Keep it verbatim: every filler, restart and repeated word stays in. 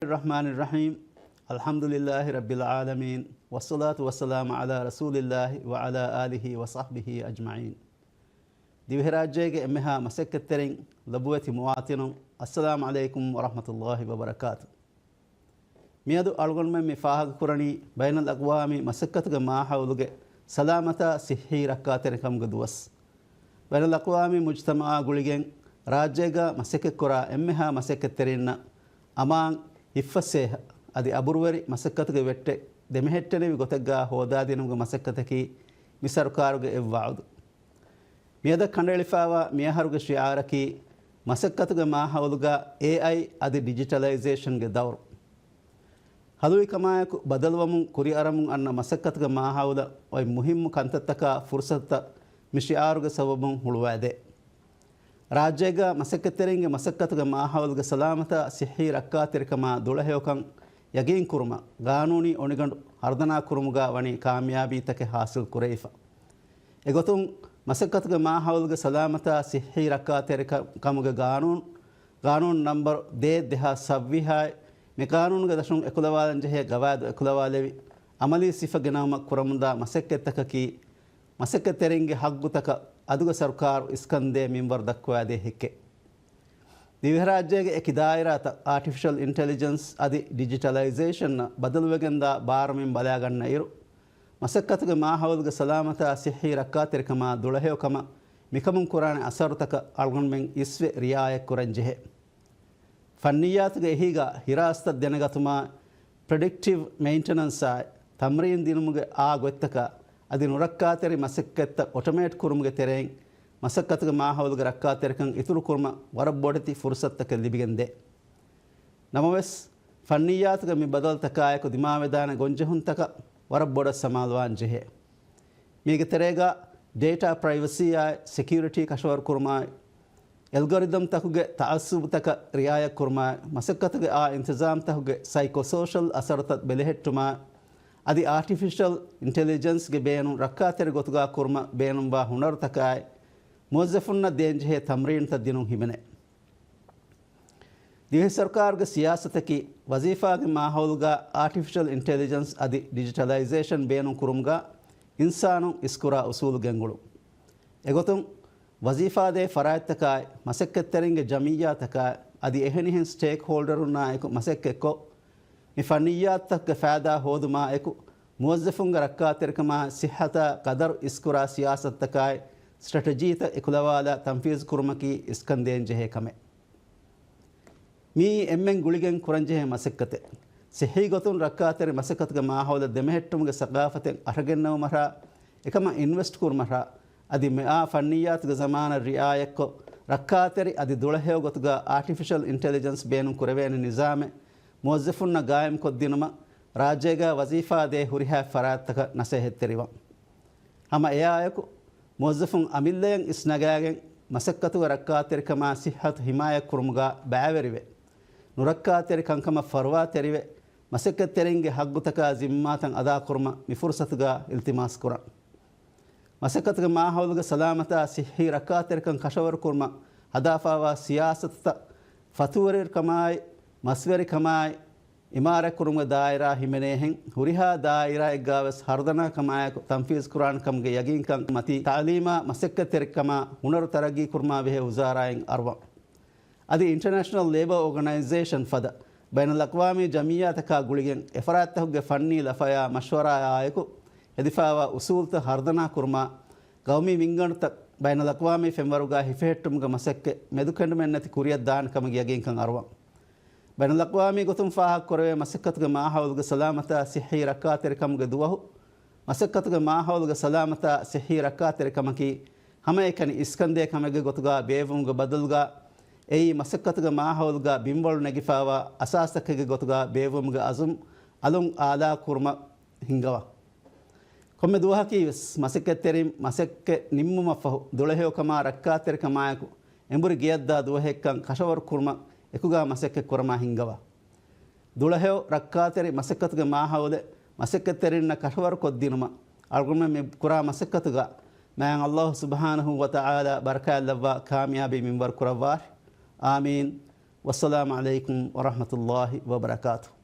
الرحمن الرحيم. الحمد لله رب العالمين، والصلاة والسلام على رسول الله وعلى آله وصحبه أجمعين. ދިވެހިރާއްޖޭގެ އެންމެހާ މަސައްކަތްތެރިން، ލޮބުވެތި މުވާތިނުން، އައްސަލާމު ޢަލައިކުމް ވަރަޙްމަތުﷲި ވަބަރަކާތު. މިއަދު އަޅުގަނޑުމެން މި ފާހަގަކުރަނީ ބައިނަލްއަޤްވާމީ މަސައްކަތުގެ މާހައުލުގެ ސަލާމަތާ ސިއްހީ ރައްކާތެރިކަމުގެ ދުވަސް. ބައިނަލްއަޤްވާމީ މުޖްތަމަޢާ ގުޅިގެން ރާއްޖޭގަ މަސައްކަތްކުރާ އެންމެހާ މަސައްކަތްތެރިންނަށް އަމާން ހިއްފަސޭހަ އަދި އަބުރުވެރި މަސައްކަތުގެ ވެއްޓެއް ދެމެހެއްޓެނިވި ގޮތެއްގަ ހޯދާދިނުމުގެ މަސައްކަތަކީ މި ސަރުކާރުގެ އެއް ވަޢުދު. މިއަދަށް ކަނޑައެޅިފައިވާ މިއަހަރުގެ ޝިޢާރަކީ، މަސައްކަތުގެ މާހައުލުގަ އޭއައި އަދި ޑިޖިޓަލައިޒޭޝަންގެ ދައުރު. ހަލުވިކަމާއެކު ބަދަލުވަމުން ކުރިއަރަމުން އަންނަ މަސައްކަތުގެ މާހައުލަށް އޮތް މުހިއްމު ކަންތައްތަކާ ފުރުސަތުތައް މި ޝިޢާރުގެ ސަބަބުން ހުޅުވައިދޭ. ރާއްޖޭގަ މަސައްކަތްތެރިންގެ މަސައްކަތުގެ މާހައުލުގެ ސަލާމަތާ ސިއްހީ ރައްކާތެރިކަމާ ދުޅަހެޔޮކަން ޔަގީންކުރުމަށް ގާނޫނީ އޮނިގަނޑު ހަރުދަނާކުރުމުގަ ވަނީ ކާމިޔާބީތަކެއް ހާސިލް ކުރެވިފަ. އެގޮތުން، މަސައްކަތުގެ މާހައުލުގެ ސަލާމަތާ ސިއްހީ ރައްކާތެރިކަމުގެ ގާނޫނު، ގާނޫނު ނަންބަރު ދޭއް ދެހާސް ސައްވީހާއި، މި ގާނޫނުގެ ދަށުން އެކުލަވާލަންޖެހޭ ގަވާއިދު އެކުލަވާލެވި، އަމަލީ ސިފަ ގެނައުމަށް ކުރަމުންދާ މަސައްކަތްތަކަކީ، މަސައްކަތްތެރިންގެ ހައްގުތަކަށް އަދުގެ ސަރުކާރު އިސްކަންދޭ މިންވަރު ދައްކަވާދޭ ހެއްކެއް. ދިވެހިރާއްޖޭގެ އެކި ދާއިރާތައް އާޓިފިޝަލް އިންޓެލިޖެންސް އަދި ޑިޖިޓަލައިޒޭޝަންއަށް ބަދަލުވެގެންދާ ބާރުމިން ބަލާގަންނަ އިރު، މަސައްކަތުގެ މާހައުލުގެ ސަލާމަތާ ސިއްހީ ރައްކާތެރިކަމާ ދުޅަހެޔޮކަމަށް މިކަމުން ކުރާނެ އަސަރުތަކަށް އަޅުގަނޑުމެން އިސްވެ ރިޢާޔަތްކުރަންޖެހޭ. ފަންނިއްޔާތުގެ އެހީގަ ހިރާސަތައް ދެނެގަތުމާ، ޕްރެޑިކްޓިވް މެއިންޓެނަންސާއި، ތަމްރީން ދިނުމުގެ އާ ގޮތްތަކާ، އަދި ނުރައްކާތެރި މަސައްކަތްތައް އޮޓޮމޭޓް ކުރުމުގެ ތެރެއިން، މަސައްކަތުގެ މާހައުލުގެ ރައްކާތެރިކަން އިތުރުކުރުމަށް ވަރަށް ބޮޑެތި ފުރުސަތުތަކެއް ލިބިގެންދޭ. ނަމަވެސް، ފަންނިއްޔާތުގެ މި ބަދަލުތަކާއެކު ދިމާވެދާނެ ގޮންޖެހުންތަކަށް ވަރަށް ބޮޑަށް ސަމާލުވާން ޖެހޭ. މީގެ ތެރޭގަ ޑޭޓާ ޕްރައިވަސީއާއި، ސެކިއުރިޓީ ކަށަވަރުކުރުމާއި، އެލްގޮރިދަމްތަކުގެ ތަޢައްސުބުތަކަށް ރިޢާޔަތްކުރުމާއި، މަސައްކަތުގެ އާ އިންތިޒާމްތަކުގެ ސައިކޯ ސޯޝަލް އަސަރުތައް ބެލެހެއްޓުމާއި، އަދި އާޓިފިޝަލް އިންޓެލިޖެންސްގެ ބޭނުން ރައްކާތެރި ގޮތުގަ ކުރުމަށް ބޭނުންވާ ހުނަރުތަކާއި، މުވައްޒަފުންނަށް ދޭންޖެހޭ ތަމްރީނުތައް ދިނުން ހިމެނޭ. ދިވެހި ސަރުކާރުގެ ސިޔާސަތަކީ، ވަޒީފާގެ މާހައުލުގަ އާޓިފިޝަލް އިންޓެލިޖެންސް އަދި ޑިޖިޓަލައިޒޭޝަން ބޭނުން ކުރުމުގަ އިންސާނުން އިސްކުރާ އުސޫލު ގެންގުޅުން. އެގޮތުން، ވަޒީފާދޭ ފަރާތްތަކާއި، މަސައްކަތްތެރިންގެ ޖަމިއްޔާތަކާއި، އަދި އެހެނިހެން ސްޓޭކްހޯލްޑަރުންނާއެކު މަސައްކަތްކޮށް، މި ފަންނިއްޔާތުތަކުގެ ފައިދާ ހޯދުމާއެކު، މުވައްޒަފުންގެ ރައްކާތެރިކަމާ ސިއްހަތާ ޤަދަރު އިސްކުރާ ސިޔާސަތުތަކާއި، ސްޓްރެޓެޖީތައް އެކުލަވާލާ ތަންފީޒު ކުރުމަކީ އިސްކަންދޭން ޖެހޭ ކަމެއް. މިއީ އެންމެން ގުޅިގެން ކުރަންޖެހޭ މަސައްކަތެއް. ސިއްހީ ގޮތުން ރައްކާތެރި މަސައްކަތުގެ މާހައުލެއް ދެމެހެއްޓުމުގެ ސަގާފަތެއް އަރަގަންނަވުމަށާ، އެކަމަށް އިންވެސްޓް ކުރުމަށާ، އަދި މިއާ ފަންނިއްޔާތުގެ ޒަމާނަށް ރިޢާޔަތްކޮށް، ރައްކާތެރި އަދި ދުޅަހެޔޮ ގޮތުގަ އާޓިފިޝަލް އިންޓެލިޖެންސް ބޭނުން ކުރެވޭނެ ނިޒާމެއް މުވައްޒަފުންނަށް ގާއިމްކޮށްދިނުމަށް، ރާއްޖޭގަ ވަޒީފާ ދޭ ހުރިހާ ފަރާތްތަކަށް ނަސޭހަތްތެރިވަން. ހަމަ އެއާއެކު، މުވައްޒަފުން އަމިއްލަޔަށް އިސްނަގާގެން، މަސައްކަތުގަ ރައްކާތެރިކަމާ ސިއްހަތު ހިމާޔަތްކުރުމުގަ ބައިވެރިވެ، ނުރައްކާތެރި ކަންކަމަށް ފަރުވާތެރިވެ، މަސައްކަތްތެރިންގެ ހައްގުތަކާ ޒިންމާތައް އަދާކުރުމަށް މި ފުރުސަތުގަ އިލްތިމާސް ކުރަން. މަސައްކަތުގެ މާހައުލުގެ ސަލާމަތާ ސިއްހީ ރައްކާތެރިކަން ކަށަވަރުކުރުމަށް ހަދާފައިވާ ސިޔާސަތުތައް ފަތުވެރިކަމާއި، މަސްވެރިކަމާއި، އިމާރަތްކުރުމުގެ ދާއިރާ ހިމެނޭހެން، ހުރިހާ ދާއިރާއެއްގާވެސް ހަރުދަނާކަމާއެކު ތަންފީޒުކުރާނެ ކަމުގެ ޔަގީންކަން މަތީ، ތަޢުލީމާ މަސައްކަތްތެރިކަމާ ހުނަރު ތަރައްގީކުރުމާ ބެހޭ ވުޒާރާއިން އަރުވަން. އަދި އިންޓަރނޭޝަނަލް ލޭބަ އޯގަނައިޒޭޝަން ފަދަ ބައިނަލްއަޤްވާމީ ޖަމިއްޔާތަކާ ގުޅިގެން، އެފަރާތްތަކުގެ ފަންނީ ލަފަޔާ މަޝްވަރާއާއެކު ހެދިފައިވާ އުސޫލުތައް ހަރުދަނާކުރުމާ، ގައުމީ މިންގަނޑުތައް ބައިނަލްއަޤްވާމީ ފެންވަރުގަ ހިފެހެއްޓުމުގެ މަސައްކަތް މެދުކެނޑުމެއްނެތި ކުރިއަށް ދާނެ ކަމުގެ ޔަގީންކަން އަރުވަން. ބައިނަލްއަޤްވާމީ ގޮތުން ފާހަގަކުރެވޭ މަސައްކަތުގެ މާހައުލުގެ ސަލާމަތާ ސިއްހީ ރައްކާތެރިކަމުގެ ދުވަހު، މަސައްކަތުގެ މާހައުލުގެ ސަލާމަތާ ސިއްހީ ރައްކާތެރިކަމަކީ، ހަމައެކަނި އިސްކަންދޭ ކަމެއްގެ ގޮތުގަ ބޭއްވުމުގެ ބަދަލުގަ، އެއީ މަސައްކަތުގެ މާހައުލުގަ ބިންވަޅު ނެގިފައިވާ އަސާސްތަކެއްގެ ގޮތުގަ ބޭއްވުމުގެ އަޒުމް އަލުން އާލާ ކުރުމަށް ހިންގަވާ. ކޮންމެ ދުވަހަކީވެސް، މަސައްކަތްތެރިން މަސައްކަތް ނިންމުމަށްފަހު، ދުޅަހެޔޮކަމާއެކު އެނބުރި ގެޔަށްދާ ދުވަހެއްކަން ކަށަވަރު ކުރުމަށް އެކުގަ މަސައްކަތް ކުރަމާ ހިންގަވާ. ދުޅަހެޔޮ ރައްކާތެރި މަސައްކަތުގެ މާހައުލެއް މަސައްކަތްތެރިންނަށް ކަށަވަރުކޮށްދިނުމަށް، އަޅުގަނޑުމެން މި ކުރާ މަސައްކަތުގަ މާތް ﷲ ސުބްޙާނަހޫ ވަތަޢާލާ ބަރަކާތްލައްވާ ކާމިޔާބީ މިންވަރު ކުރައްވާށި. އާމީން. ވައްސަލާމު ޢަލައިކުމް ވަރަޙްމަތުﷲި ވަބަރަކާތުހު.